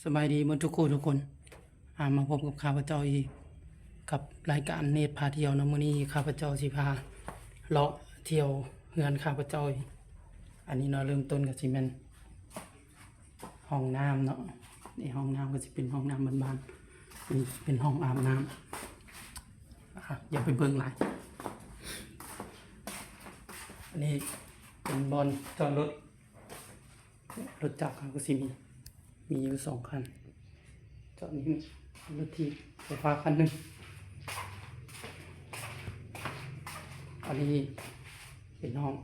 ສະບາຍດີໝົດທຸກຄູ່ທຸກຄົນ ອາ ມາພົບກັບຂ້າພະເຈົ້າອີກ ກັບລາຍການເນດພາທ່ຽວເນາະ. ມື້ນີ້ຂ້າພະເຈົ້າຊິພາເລາະທ່ຽວເຮືອນຂ້າພະເຈົ້າອີກ. ອັນນີ້ເນາະ ເລີ່ມຕົ້ນກໍຊິແມ່ນຫ້ອງນ້ຳເນາະ. ນີ້ຫ້ອງນ້ຳກໍຊິເປັນຫ້ອງນ້ຳບ້ານໆ ນີ້ເປັນຫ້ອງອາບນ້ຳ. ອາ ຢ່າໄປເບິ່ງຫຼາຍ. ອັນນີ້ເປັນບ່ອນຈອດລົດ. ລົດຈັກເຮົາກໍຊິມີ ມີຢູ່ສອງຄັນ. ຈອດນີ້ ລົດຖີບໄຟຟ້າຄັນໜຶ່ງ. ອັນນີ້ເປັນຫ້ອງ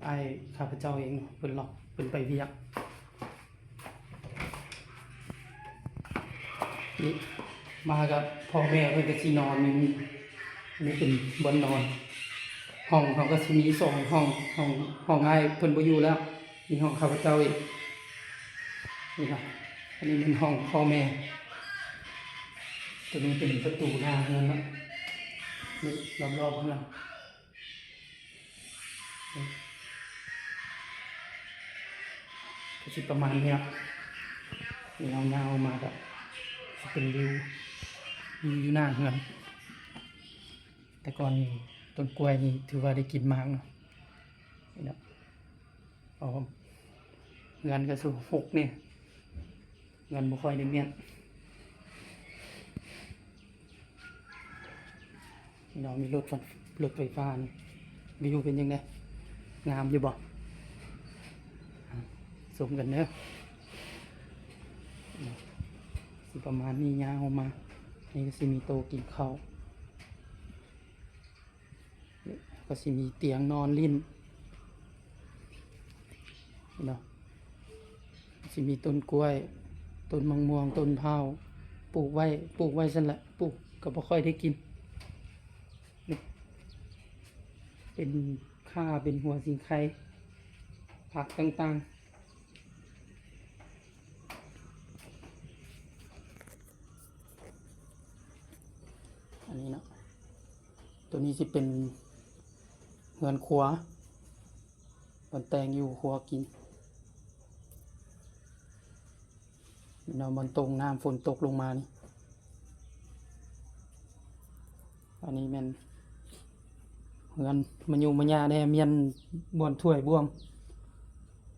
ອ້າຍຂ້າພະເຈົ້າເອງເນາະ ເພິ່ນລັອກ ເພິ່ນໄປວຽກ. ນີ້ມາກັບພໍ່ແມ່ເພິ່ນກໍຊິນອນຢູ່ນີ້. ອັນນີ້ເປັນບ່ອນນອນ. ຫ້ອງເຮົາກໍຊິມີສອງຫ້ອງ ຫ້ອງ ຫ້ອງອ້າຍເພິ່ນບໍ່ຢູ່ແລ້ວ. ມີຫ້ອງຂ້າພະເຈົ້າອີກ ນີ້ເນາະ. ອັນນີ້ແມ່ນຫ້ອງພໍ່ແມ່. ຕົວນີ້ເປັນປະຕູໜ້າເຮືອນເນາະ. ນີ້ລອບໆເຮືອນ ກໍຊິປະມານນີ້ເນາະ. ນີ້ເຮົາຍ່າງອອກມາກໍຊິເປັນວິວ ວິວຢູ່ໜ້າເຮືອນ. ແຕ່ກ່ອນນີ້ຕົ້ນກ້ວຍນີ້ຖືວ່າໄດ້ກິນໝາກເນາະ. ນີ້ເນາະ ເອົາ ເຮືອນກໍສຸຮົກແດ່ ເຮືອນບໍ່ຄ່ອຍໄດ້ມ້ຽນ. ເນາະ ມີລົດໄຟ ລົດໄຟຟ້ານີ້ ວິວເປັນຈັ່ງໃດ? ງາມຢູ່ບໍ່? ຊົມກັນເດີ. ຊິປະມານນີ້ ຍ່າງອອກມາ ນີ້ກໍຊິມີໂຕະກິນເຂົ້າ. ກໍຊິມີຕຽງນອນຫຼິ້ນເນາະ. ຊິມີຕົ້ນກ້ວຍ ຕົ້ນໝາກມ່ວງ ຕົ້ນພ້າວ ປູກໄວ້ ປູກໄວ້ຊັ້ນແຫຼະ ປູກກໍບໍ່ຄ່ອຍໄດ້ກິນ. ນີ້ເປັນຂ່າ ເປັນຫົວສີໄຄ ຜັກຕ່າງໆ. ອັນນີ້ເນາະ ຕົວນີ້ຊິເປັນເຮືອນຄົວ ບ່ອນແຕ່ງຢູ່ຄົວກິນເນາະ ບ່ອນຕົງນ້ຳຝົນຕົກລົງມານີ້. ອັນນີ້ແມ່ນເຮືອນມາຍຸມາຍາແດ່ ມ້ຽນບ່ອນຖ້ວຍບ່ວງ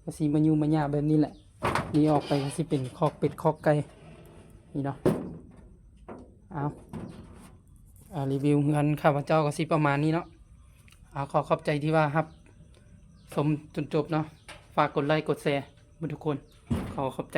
ກໍຊິມາຍຸມາຍາແບບນີ້ແຫຼະ. ນີ້ອອກໄປກໍຊິເປັນຄອກເປັດຄອກໄກ່ ນີ້ເນາະ. ເອົາ ອາ ຣີວິວເຮືອນຂ້າພະເຈົ້າກໍຊິປະມານນີ້ເນາະ. ອາ ຂໍຂອບໃຈທີ່ວ່າຮັບຊົມຈົນຈົບເນາະ. ຝາກກົດໄລ້ກົດແຊເບິດທຸກຄົນ. ຂໍຂອບໃຈ.